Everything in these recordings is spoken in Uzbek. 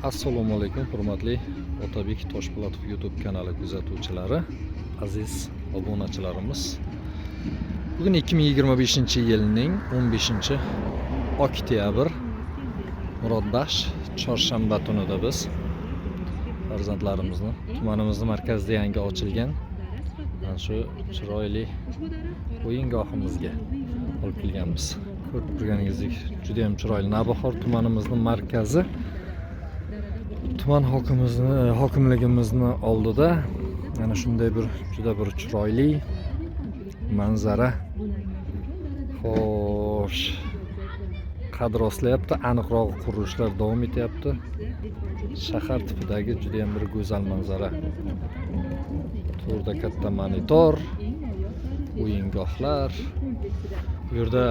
Assalomu alaykum, hurmatli Otabek Toshpo'latov YouTube kanali kuzatuvchilari, aziz obunachilarimiz. Bugun 2025-yilning 15 oktyabr, Murodbaxsh chorshanba tunida biz farzandlarimizni tumanimizni markazida yangi ochilgan mana shu chiroyli o'yingohimizga olib kelganmiz. Ko'rib turganingizdek, juda ham chiroyli Navbahor tumanimizni markazi, tuman hokimligimizni oldida ana shunday bir juda bir chiroyli manzara. Xo'sh, qad rostlayapti, aniqrog'i qurilishlar davom etyapti. Shahar tipidagi juda ham bir go'zal manzara. To'rda katta monitor, o'yingohlar. Bu yerda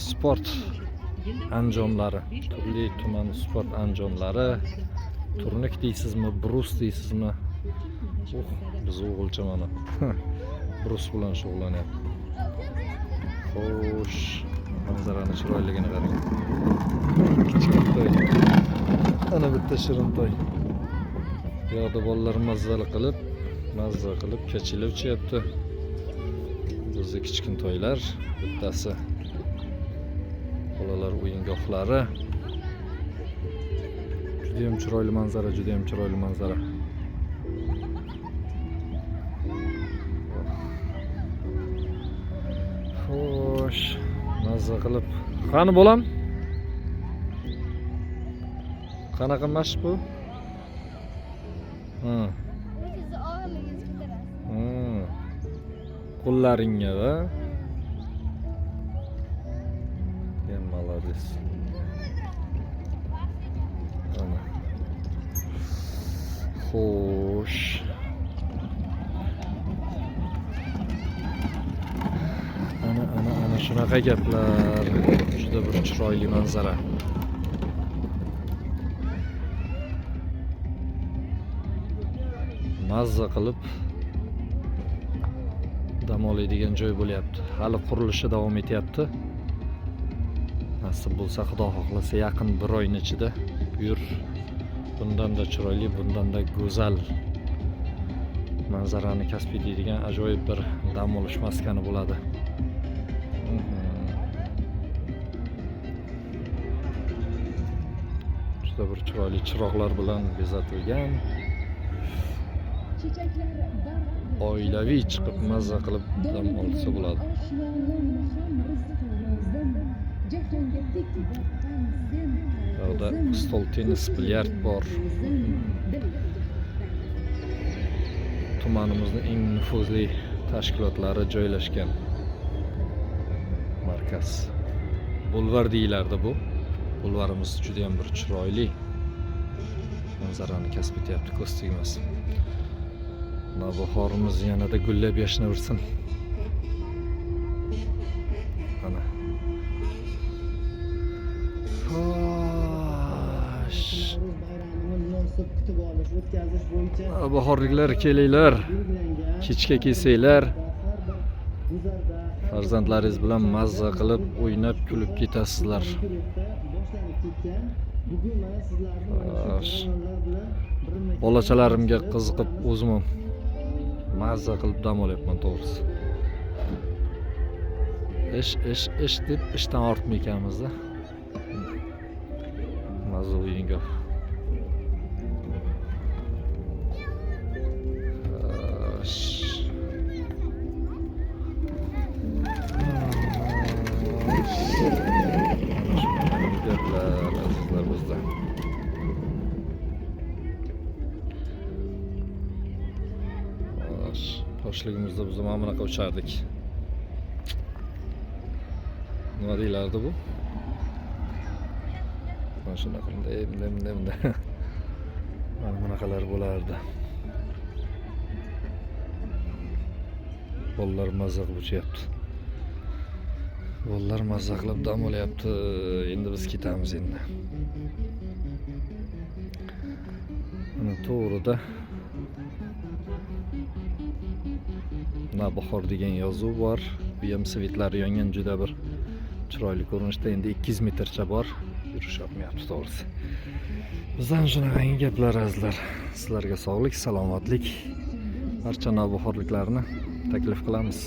sport anjomlari, turli tuman sport anjomlari, turnik deysizmi, brus deysizmi? Biz o'g'ilcha mana brus bilan shug'ullanyapti. Xo'sh, manzarani chiroyligini qarang. Kichkintoy. Ana bitta shirintoy. Bu yoqda bolalar mazza qilib kachilib uchyapti. Bizni kichkintoylar, bittasi bolalar o'yingohlari. Juda ham chiroyli manzara, juda ham chiroyli manzara. Xo'sh, mazza qilib. Qani bolam? Qanaqa mashq bu? Ha. O'zingizni og'irligingizni ko'tarasiz. Ha. Qo'llaringga da. Sen молодец. Ana. Xo'sh. Ana, ana, ana shunaqa gaplar. Juda bir chiroyli manzara. Mazza qilib dam oladigan joy bo'lyapti. Hali qurilishi davom etyapti. Nasib bo'lsa, Xudo xohlasa, yaqin bir oyning ichida bu yer bundan-da chiroyli, bundan-da go'zal manzarani kasb etadigan ajoyib bir dam olish maskani bo'ladi. Juda bir chiroyli chiroqlar bilan bezatilgan. Oilaviy chiqib mazza qilib dam olsa bo'ladi. Bu yoqda stol tennis, bilyard bor. Tumanimizning eng nufuzli tashkilotlari joylashgan markaz. Bulvar deyilardi bu. Bulvarimiz juda ham bir chiroyli manzarani kasb etyapti, ko'z tegmas. Navbahorimiz yanada gullab yashnaversin. Ana. Xo'sh. Navro'z bayramini munosib kutib olish, o'tkazish bo'yicha Navbahorliklar kelinglar. belgilangan Kechga kelsanglar, har bir guzarda, har bir farzandlaringiz bilan mazza qilib o'ynab kulib ketasizlar. ro'yxatda boshlanib ketgan. Bugun mana sizlarni mana shu Xo'sh. jarayonlar bilan birma-birma Bolachalarimga qiziqib o'zim ham mazza qilib dam olyapman, to'g'risi. Ish, ish, ish deb ishdan ortmay ekanmiz-da. Mazza o'yingoh. Xo'sh. Gaplar azizlar bizda. Xo'sh, yoshligimizda biz mana bunaqa uchardik. Nima deyilardi bu? Mana shunaqa bunday, bunday, bunday, bunday. Mana bunaqalar bo'lardi. Bolalar mazza qilib uchyapti. Bolalar mazza qilib dam olyapti. Endi biz ketamiz endi. Mana to'g'rida Navbahor degan yozuv bor. Bu ham svetlari yongan juda bir chiroyli ko'rinishda. Endi 200 metrcha bor. Yurish yoqmayapti, to'g'risi. Bizdan shunaqangi gaplar, azizlar. Sizlarga sog'lik, salomatlik, barcha navbahorliklarni taklif qilamiz.